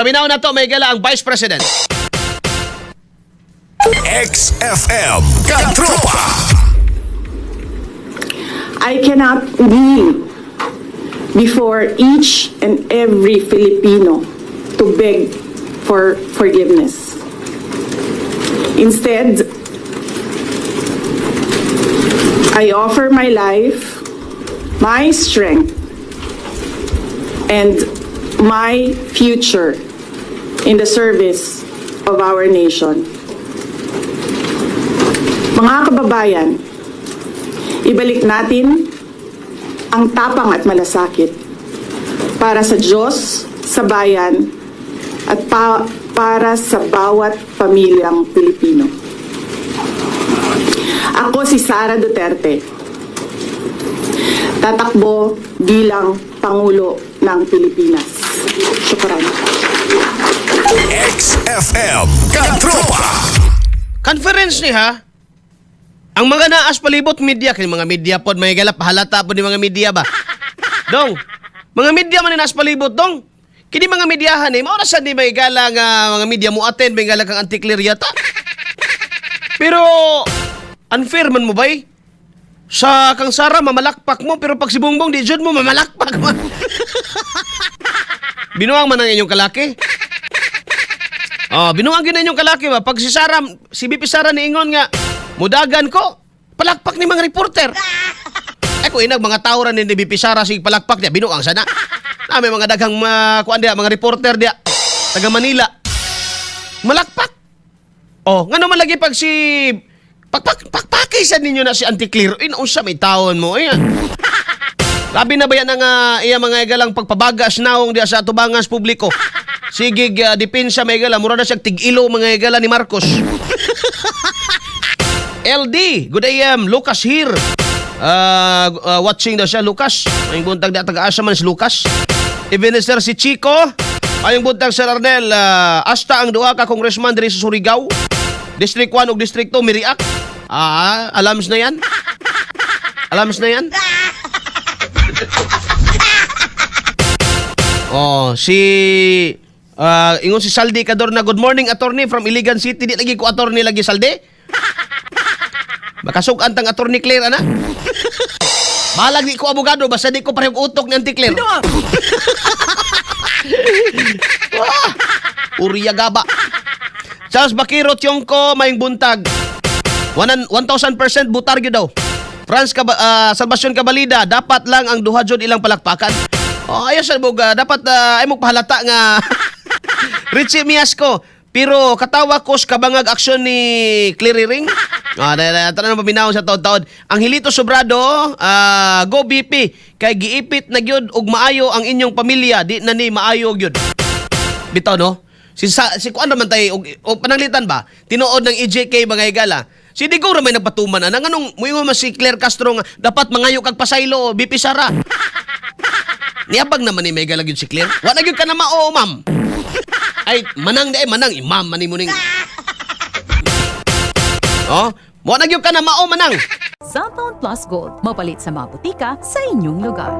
Paminaw na to, may gala ang Vice President. XFM Katropa. I cannot kneel before each and every Filipino to beg for forgiveness. Instead, I offer my life, my strength, and my future in the service of our nation. Mga kababayan, ibalik natin ang tapang at malasakit para sa Diyos, sa bayan, at para sa bawat pamilyang Pilipino. Ako si Sara Duterte, tatakbo bilang Pangulo ng Pilipinas. Syukran. XFM Katropa. Conference ni ha? Ang mga naas palibot media, kay mga media pod may galap halata pod ni mga media ba. Dong, mga media man ni naas palibot dong. Kini mga mediahan mao na sa di may gala nga mga media mo attend may gala kang anti-clear yata. Pero unfair man mo bay? Sa kang Sara mamalakpak mo pero pag si Bongbong di jud mo mamalakpak man. Binuang man ang inyong kalaki. Oh, binuang gyud inyong kalaki ba pag si Sara, si BP Sara niingon nga mudagan ko, palakpak ni mga reporter. Kung inag mga tawran ni BP Sara si palakpak niya, binuang sana. May mga daghang kuan dia, mga reporter dia, taga Manila. Malakpak. Oh, ngano man lagi pag si pakpakpakpakay sa ninyo na si Anti-Clear. Unsa may taon mo, ayan. Labi na ba yan ang iya mga igalang pagpabagas naong dia sa tubangas publiko. Sige, depensa may igala, mura na siya tig-ilo mga igala ni Marcos. LD, good AM, Lucas here. Watching daw siya, Lucas. Ayong buntag na taga-asa man si Lucas. Ebenezer si Chico. Ayong buntag si Arnel. Hasta ang duha ka congressman diri sa Surigao. District 1 ug District 2, miriak. Alams na yan. Alams na yan. Oh, ingon si Saldi Kador na good morning attorney from Iligan City. Di lagi ko attorney lagi Saldi. Makasug antang attorney Claire ana. Balag di ko abogado basta di ko parehong utok ni Auntie Claire. Uriya gaba. Charles Bakiro Tiongko maing buntag. 1,000% butar gyud daw. Franz Salvacion Cabalida, dapat lang ang duha jud ilang palakpakan. Oh, ayos sa boga, dapat ay mo pahalata nga Richie Miasco. Pero katawa ko sa kabangag aksyon ni Cleary Ring. Tanang paminaw sa taod-taod. Ang Hilito Sobrado, go BP. Kay giipit na gyud og maayo ang inyong pamilya. Di na ni maayo gyud. Bitaw no? Si kuan naman tay og pananglitan ba? Tinuod ng EJK mga higala. Si Digong ra may nagpatuman ana nganong muingon man si Claire Castro nga dapat mangayo kag pasaylo BP Sara. Niabag naman ni Mega gyud si Claire. Wa na gyud ka na mao, ma'am. Ay, manang manang imam man mo ning. Oh, mo na gyud ka na mao manang. Cellphone Plus Gold, mapalit sa mga butika sa inyong lugar.